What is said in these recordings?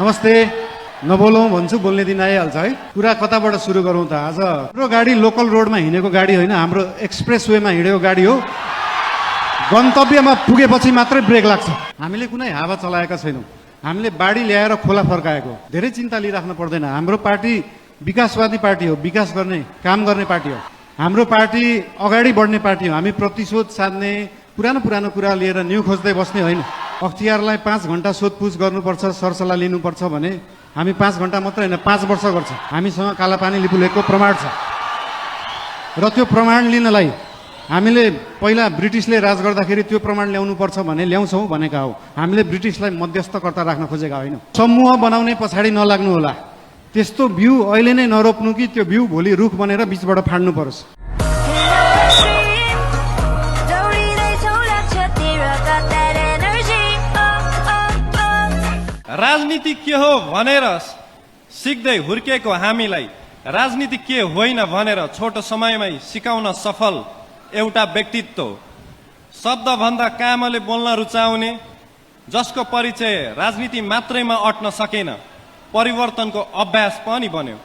नमस्ते। नबोलौँ भन्छु, बोल्ने दिन आइहाल्छ है। कुरा कताबाट सुरु गरौँ त? आज हाम्रो गाडी लोकल रोडमा हिँडेको गाडी होइन, हाम्रो एक्सप्रेस वेमा हिँडेको गाडी हो। गन्तव्यमा पुगेपछि मात्रै ब्रेक लाग्छ। हामीले कुनै हावा चलाएका छैनौँ। हामीले बाढी ल्याएर खोला फर्काएको। धेरै चिन्ता लिइराख्नु पर्दैन। हाम्रो पार्टी विकासवादी पार्टी हो, विकास गर्ने काम गर्ने पार्टी हो। हाम्रो पार्टी अगाडि बढ्ने पार्टी हो। हामी प्रतिशोध साध्ने, पुरानो कुरा लिएर न्यू खोज्दै बस्ने होइन। अख्तियारलाई 5 घण्टा सोधपुछ गर्नुपर्छ, सरसल्लाह लिनुपर्छ भने हामी 5 घण्टा मात्रै होइन, 5 वर्ष गर्छ। हामीसँग कालापानी लिपुलेखको प्रमाण छ र त्यो प्रमाण लिनलाई हामीले पहिला ब्रिटिसले राज गर्दाखेरि त्यो प्रमाण ल्याउनुपर्छ भने ल्याउँछौँ भनेका हो। हामीले ब्रिटिसलाई मध्यस्थकर्ता राख्न खोजेका होइन। समूह बनाउने पछाडि नलाग्नु होला। त्यस्तो बिउ अहिले नै नरोप्नु कि त्यो बिउ भोलि रुख बनेर बीचबाट फाड्नु परोस्। राजनीति के हो भनेर सिक्दै हुर्केको हामीलाई राजनीति के होइन भनेर छोटो समयमै सिकाउन सफल एउटा व्यक्तित्व, शब्दभन्दा कामले बोल्न रुचाउने, जसको परिचय राजनीति मात्रैमा अट्न सकेन, परिवर्तनको अभ्यास पनि बन्यो।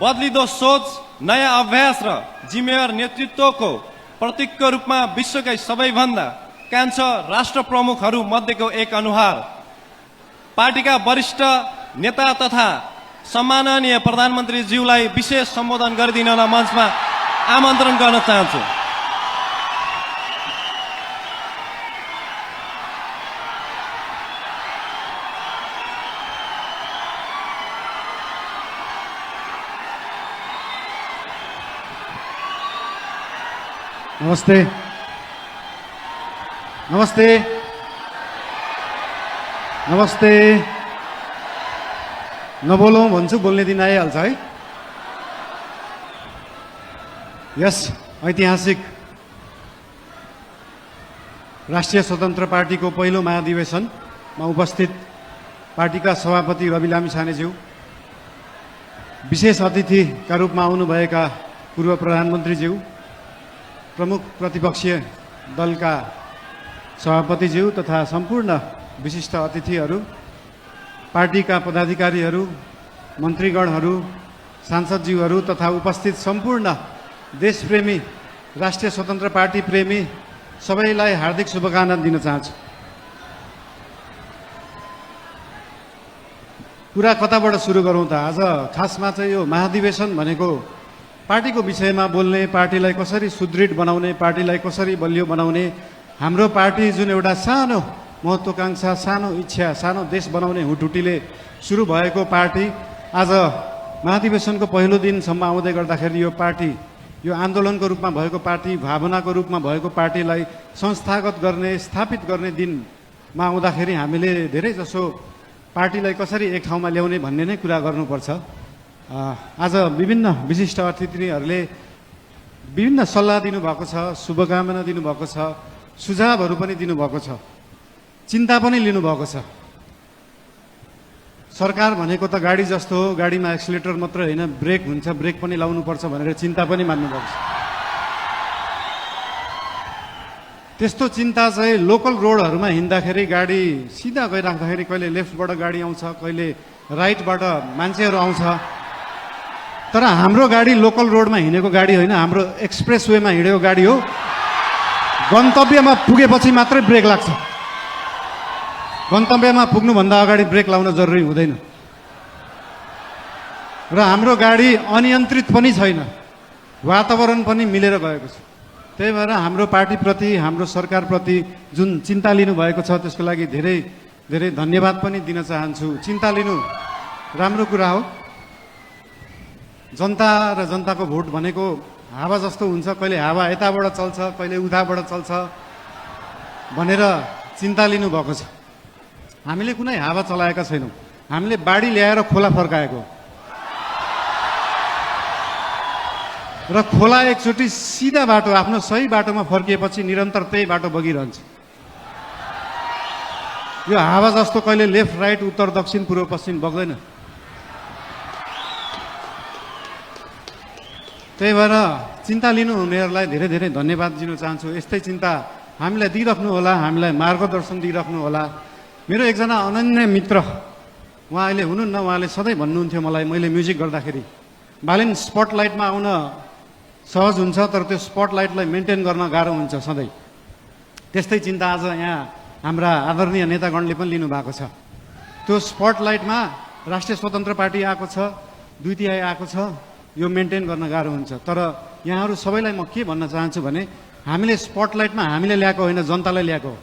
बदलिदो सोच, नयाँ अभ्यास र जिम्मेवार नेतृत्वको प्रतीकको रूपमा विश्वकै सबैभन्दा कान्छा राष्ट्र प्रमुखहरू मध्येको एक अनुहार, पार्टीका वरिष्ठ नेता तथा सम्माननीय प्रधानमन्त्रीज्यूलाई विशेष सम्बोधन गरिदिनलाई मञ्चमा आमन्त्रण गर्न चाहन्छु। नमस्ते। नमस्ते। नमस्ते। नबोलौँ भन्छु, बोल्ने दिन आइहाल्छ है। यस ऐतिहासिक राष्ट्रिय स्वतन्त्र पार्टीको पहिलो महाधिवेशनमा उपस्थित पार्टीका सभापति रवि लामिछानेज्यू, विशेष अतिथिका रूपमा आउनुभएका पूर्व प्रधानमन्त्रीज्यू, प्रमुख प्रतिपक्षीय दलका सभापतिज्यू तथा सम्पूर्ण विशिष्ट अतिथिहरू, पार्टीका पदाधिकारीहरू, मन्त्रीगणहरू, सांसदज्यूहरू तथा उपस्थित सम्पूर्ण देशप्रेमी, राष्ट्रिय स्वतन्त्र पार्टी प्रेमी सबैलाई हार्दिक शुभकामना दिन चाहन्छु। कुरा कताबाट सुरु गरौँ त? आज खासमा चाहिँ यो महाधिवेशन भनेको पार्टीको विषयमा बोल्ने, पार्टीलाई कसरी सुदृढ बनाउने, पार्टीलाई कसरी बलियो बनाउने, हाम्रो पार्टी जुन एउटा सानो महत्त्वाकांक्षा, सानो इच्छा, सानो देश बनाउने हुटुटीले सुरु भएको पार्टी आज महाधिवेशनको पहिलो दिनसम्म आउँदै गर्दाखेरि यो पार्टी, यो आन्दोलनको रूपमा भएको पार्टी, भावनाको रूपमा भएको पार्टीलाई संस्थागत गर्ने, स्थापित गर्ने दिनमा आउँदाखेरि हामीले धेरै जसो पार्टीलाई कसरी एक ठाउँमा ल्याउने भन्ने नै कुरा गर्नुपर्छ। आज विभिन्न विशिष्ट अतिथिहरूले विभिन्न सल्लाह दिनुभएको छ, शुभकामना दिनुभएको छ, सुझावहरू पनि दिनुभएको छ, चिन्ता पनि लिनुभएको छ। सरकार भनेको त गाडी जस्तो हो, गाडीमा एक्सिलेटर मात्र होइन, ब्रेक हुन्छ, ब्रेक पनि लाउनुपर्छ भनेर चिन्ता पनि मान्नुभएको छ। त्यस्तो चिन्ता चाहिँ लोकल रोडहरूमा हिँड्दाखेरि गाडी सिधा गइराख्दाखेरि कहिले लेफ्टबाट गाडी आउँछ, कहिले राइटबाट मान्छेहरू आउँछ। तर हाम्रो गाडी लोकल रोडमा हिँडेको गाडी होइन, हाम्रो एक्सप्रेस वेमा हिँडेको गाडी हो। गन्तव्यमा पुगेपछि मात्रै ब्रेक लाग्छ। गन्तव्यमा पुग्नुभन्दा अगाडि ब्रेक लाउन जरुरी हुँदैन। र हाम्रो गाडी अनियन्त्रित पनि छैन, वातावरण पनि मिलेर गएको छ। त्यही भएर हाम्रो पार्टीप्रति, हाम्रो सरकारप्रति जुन चिन्ता लिनुभएको छ त्यसको लागि धेरै धेरै धन्यवाद पनि दिन चाहन्छु। चिन्ता लिनु राम्रो कुरा हो। जनता र जनताको भोट भनेको हावा जस्तो हुन्छ, कहिले हावा यताबाट चल्छ, कहिले उताबाट चल्छ भनेर चिन्ता लिनुभएको छ। हामीले कुनै हावा चलाएका छैनौँ। हामीले बाढी ल्याएर खोला फर्काएको र खोला एकचोटि सिधा बाटो, आफ्नो सही बाटोमा फर्किएपछि निरन्तर त्यही बाटो बगिरहन्छ। यो हावा जस्तो कहिले लेफ्ट राइट, उत्तर दक्षिण, पूर्व पश्चिम बग्दैन। त्यही भएर चिन्ता लिनुहुनेहरूलाई धेरै धेरै धन्यवाद दिन चाहन्छु। यस्तै चिन्ता हामीलाई दिइराख्नु होला, हामीलाई मार्गदर्शन दिइराख्नु होला। मेरो एकजना अनन्य मित्र उहाँ अहिले हुनुहुन्न, उहाँले सधैँ भन्नुहुन्थ्यो मलाई, मैले म्युजिक गर्दाखेरि, बालिन स्पटलाइटमा आउन सहज हुन्छ तर त्यो स्पटलाइटलाई मेन्टेन गर्न गाह्रो हुन्छ सधैँ। त्यस्तै चिन्ता आज यहाँ हाम्रा आदरणीय नेतागणले पनि लिनुभएको छ। त्यो स्पटलाइटमा राष्ट्रिय स्वतन्त्र पार्टी आएको छ, 2/3 आएको छ, यो मेन्टेन गर्न गाह्रो हुन्छ। तर यहाँहरू सबैलाई म के भन्न चाहन्छु भने हामीले स्पटलाइटमा हामीले ल्याएको होइन, जनताले ल्याएको हो।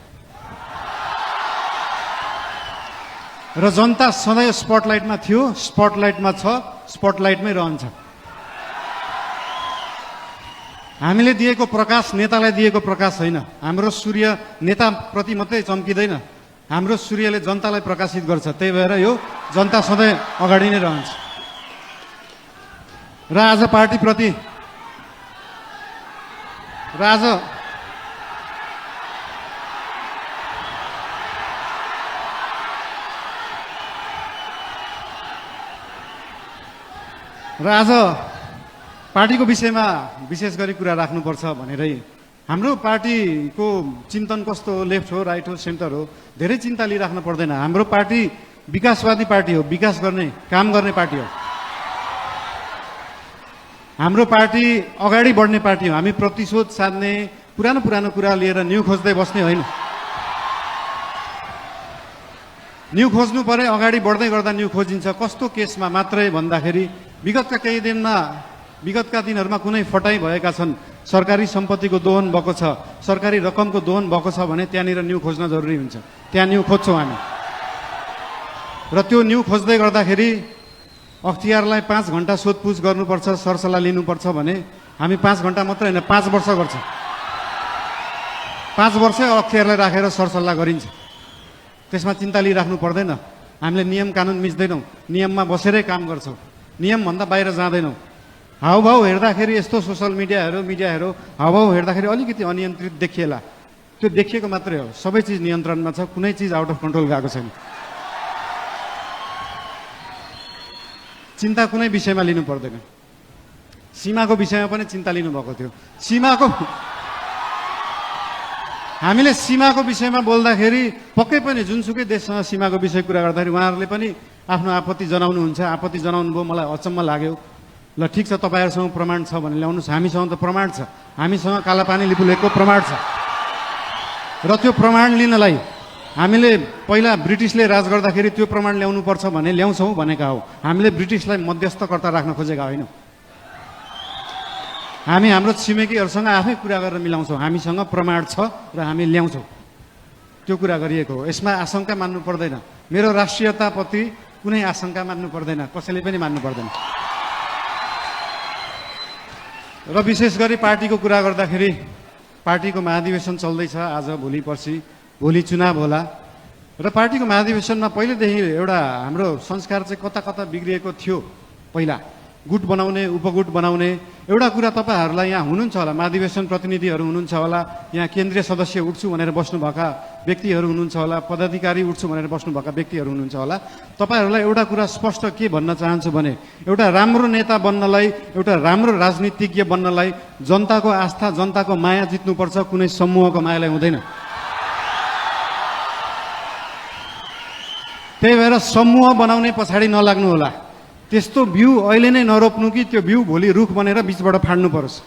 र जनता सधैँ स्पटलाइटमा थियो, स्पटलाइटमा छ, स्पटलाइटमै रहन्छ। हामीले दिएको प्रकाश नेतालाई दिएको प्रकाश होइन। हाम्रो सूर्य नेताप्रति मात्रै चम्किँदैन, हाम्रो सूर्यले जनतालाई प्रकाशित गर्छ। त्यही भएर यो जनता सधैँ अगाडि नै रहन्छ। र आज पार्टीप्रति आज पार्टीको विषयमा विशेष गरी कुरा राख्नुपर्छ भनेरै हाम्रो पार्टीको चिन्तन कस्तो हो, लेफ्ट हो, राइट हो, सेन्टर हो, धेरै चिन्ता लिइराख्नु पर्दैन। हाम्रो पार्टी विकासवादी पार्टी हो, विकास गर्ने काम गर्ने पार्टी हो। हाम्रो पार्टी अगाडि बढ्ने पार्टी हो। हामी प्रतिशोध साध्ने, पुरानो कुरा लिएर न्यू खोज्दै बस्ने होइन। न्यू खोज्नु परे अगाडि बढ्दै गर्दा न्यू खोजिन्छ। कस्तो केसमा मात्रै भन्दाखेरि विगतका दिनहरूमा कुनै फटाइ भएका छन्, सरकारी सम्पत्तिको दोहन भएको छ, सरकारी रकमको दोहन भएको छ भने त्यहाँनिर न्यू खोज्न जरुरी हुन्छ। त्यहाँ न्यू खोज्छौँ हामी। र त्यो न्यू खोज्दै गर्दाखेरि अख्तियारलाई 5 घण्टा सोधपुछ गर्नुपर्छ, सरसल्लाह लिनुपर्छ भने हामी 5 घण्टा मात्रै होइन, 5 वर्ष गर्छ। 5 वर्ष अख्तियारलाई राखेर सरसल्लाह गरिन्छ। त्यसमा चिन्ता लिइराख्नु पर्दैन। हामीले नियम कानुन मिच्दैनौँ, नियममा बसेरै काम गर्छौँ, नियमभन्दा बाहिर जाँदैनौँ। हाउभाउ हेर्दाखेरि यस्तो सोसल मिडियाहरू हाउभाउ हेर्दाखेरि अलिकति अनियन्त्रित देखिएला, त्यो देखिएको मात्रै हो। सबै चिज नियन्त्रणमा छ, कुनै चिज आउट अफ कन्ट्रोल गएको छैन। चिन्ता कुनै विषयमा लिनु पर्दैन। सीमाको विषयमा पनि चिन्ता लिनुभएको थियो। हामीले सीमाको विषयमा बोल्दाखेरि पक्कै पनि जुनसुकै देशसँग सीमाको विषय कुरा गर्दाखेरि उहाँहरूले पनि आफ्नो आपत्ति जनाउनुहुन्छ। आपत्ति जनाउनु भयो, मलाई अचम्म लाग्यो। ल ठिक छ, तपाईँहरूसँग प्रमाण छ भने ल्याउनुहोस्। हामीसँग त प्रमाण छ, हामीसँग कालापानी लिपुलेखको प्रमाण छ। र त्यो प्रमाण लिनलाई हामीले पहिला ब्रिटिसले राज गर्दाखेरि त्यो प्रमाण ल्याउनुपर्छ भने ल्याउँछौँ भनेका हो। हामीले ब्रिटिसलाई मध्यस्थकर्ता राख्न खोजेका होइनौँ। हामी हाम्रो छिमेकीहरूसँग आफै कुरा गरेर मिलाउँछौँ। हामीसँग प्रमाण छ र हामी ल्याउँछौँ, त्यो कुरा गरिएको हो। यसमा आशंका मान्नु पर्दैन। मेरो राष्ट्रियताप्रति कुनै आशंका मान्नु पर्दैन, कसैले पनि मान्नु पर्दैन। र विशेष गरी पार्टीको कुरा गर्दाखेरि पार्टीको महाधिवेशन चल्दैछ आज, भोलि पर्सि, भोलि चुनाव होला। र पार्टीको महाधिवेशनमा पहिलेदेखि एउटा हाम्रो संस्कार चाहिँ कता कता बिग्रिएको थियो। पहिला गुट बनाउने, उपगुट बनाउने एउटा कुरा तपाईँहरूलाई यहाँ हुनुहुन्छ होला, महाधिवेशन प्रतिनिधिहरू हुनुहुन्छ होला, यहाँ केन्द्रीय सदस्य उठ्छु भनेर बस्नुभएका व्यक्तिहरू हुनुहुन्छ होला, पदाधिकारी उठ्छु भनेर बस्नुभएका व्यक्तिहरू हुनुहुन्छ होला। तपाईँहरूलाई एउटा कुरा स्पष्ट के भन्न चाहन्छु भने एउटा राम्रो नेता बन्नलाई, एउटा राम्रो राजनीतिज्ञ बन्नलाई जनताको आस्था, जनताको माया जित्नुपर्छ, कुनै समूहको मायालाई हुँदैन। त्यही भएर समूह बनाउने पछाडि नलाग्नु होला। त्यस्तो बिउ अहिले नै नरोप्नु कि त्यो बिउ भोलि रुख बनेर बिचबाट फाड्नु परोस्।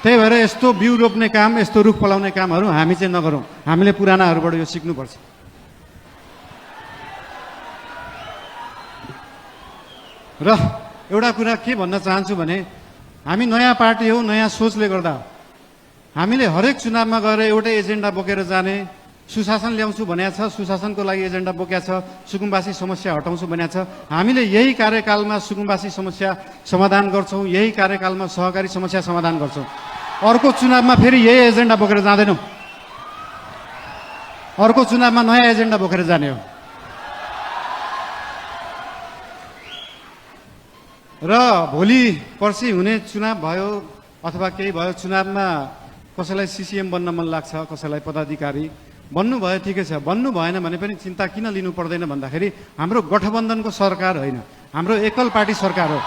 त्यही भएर यस्तो बिउ रोप्ने काम, यस्तो रुख फलाउने कामहरू हामी चाहिँ नगरौँ। हामीले पुरानाहरूबाट यो सिक्नुपर्छ। र एउटा कुरा के भन्न चाहन्छु भने हामी नयाँ पार्टी हो, नयाँ सोचले गर्दा हामीले हरेक चुनावमा गएर एउटै एजेन्डा बोकेर जाने, सुशासन ल्याउँछु भनेको छ, सुशासनको लागि एजेन्डा बोकेको छ, सुकुम्बासी समस्या हटाउँछु भनेको छ। हामीले यही कार्यकालमा सुकुम्बासी समस्या समाधान गर्छौँ, यही कार्यकालमा सहकारी समस्या समाधान गर्छौँ। अर्को चुनावमा फेरि यही एजेन्डा बोकेर जाँदैनौँ। अर्को चुनावमा नयाँ एजेन्डा बोकेर जाने हो। र भोलि पर्सि हुने चुनाव भयो अथवा केही भयो, चुनावमा कसैलाई सिसिएम बन्न मन लाग्छ, कसैलाई पदाधिकारी बन्नु भयो, ठिकै छ। बन्नु भएन भने पनि चिन्ता किन लिनु पर्दैन भन्दाखेरि हाम्रो गठबन्धनको सरकार होइन, हाम्रो एकल पार्टी सरकार हो।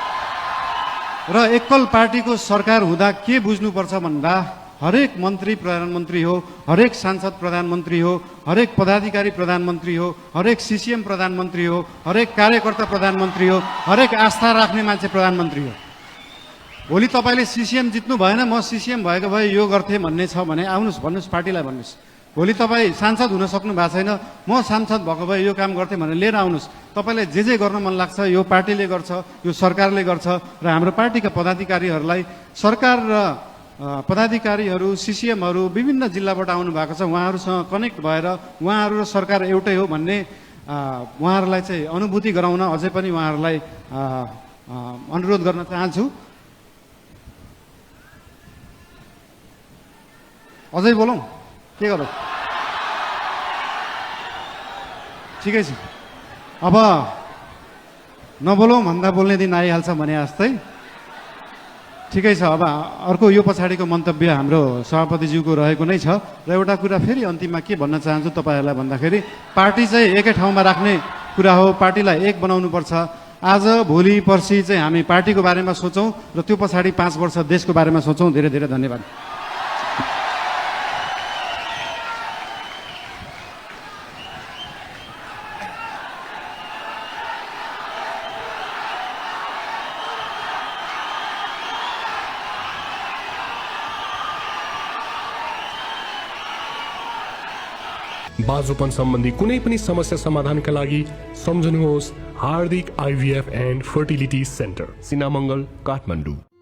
र एकल पार्टीको सरकार हुँदा के बुझ्नुपर्छ भन्दा हरेक मन्त्री प्रधानमन्त्री हो, हरेक सांसद प्रधानमन्त्री हो, हरेक पदाधिकारी प्रधानमन्त्री हो, हरेक सिसिएम प्रधानमन्त्री हो, हरेक कार्यकर्ता प्रधानमन्त्री हो, हरेक आस्था राख्ने मान्छे प्रधानमन्त्री हो। भोलि तपाईँले सिसिएम जित्नु भएन, म सिसिएम भएको भए यो गर्थेँ भन्ने छ भने आउनुहोस्, भन्नुहोस्, पार्टीलाई भन्नुहोस्। भोलि तपाईँ सांसद हुन सक्नु भएको छैन, म सांसद भएको भए यो काम गर्थेँ भनेर लिएर आउनुहोस्। तपाईँलाई जे गर्न मन लाग्छ यो पार्टीले गर्छ, यो सरकारले गर्छ र हाम्रो पार्टीका पदाधिकारीहरूलाई सरकार र पदाधिकारीहरू सिसिएमहरू विभिन्न जिल्लाबाट आउनु भएको छ, उहाँहरूसँग कनेक्ट भएर उहाँहरू र सरकार एउटै हो भन्ने उहाँहरूलाई चाहिँ अनुभूति गराउन अझै पनि उहाँहरूलाई अनुरोध गर्न चाहन्छु। अझै बोलौँ के गरौँ? ठिकै छ, अब नबोलौँ भन्दा बोल्ने दिन आइहाल्छ भने जस्तै ठिकै छ। अब अर्को यो पछाडिको मन्तव्य हाम्रो सभापतिज्यूको रहेको नै छ र एउटा कुरा फेरि अन्तिममा के भन्न चाहन्छु तपाईँहरूलाई भन्दाखेरि पार्टी चाहिँ एकै ठाउँमा राख्ने कुरा हो, पार्टीलाई एक बनाउनुपर्छ। आज भोलि पर्सि चाहिँ हामी पार्टीको बारेमा सोचौँ र त्यो पछाडि 5 वर्ष देशको बारेमा सोचौँ। धेरै धेरै धन्यवाद। बाजोपन सम्बन्धी कुनै पनि समस्या समाधानका लागि सम्झनुहोस् हार्दिक IVF and fertility centre, Sinamangal, Kathmandu.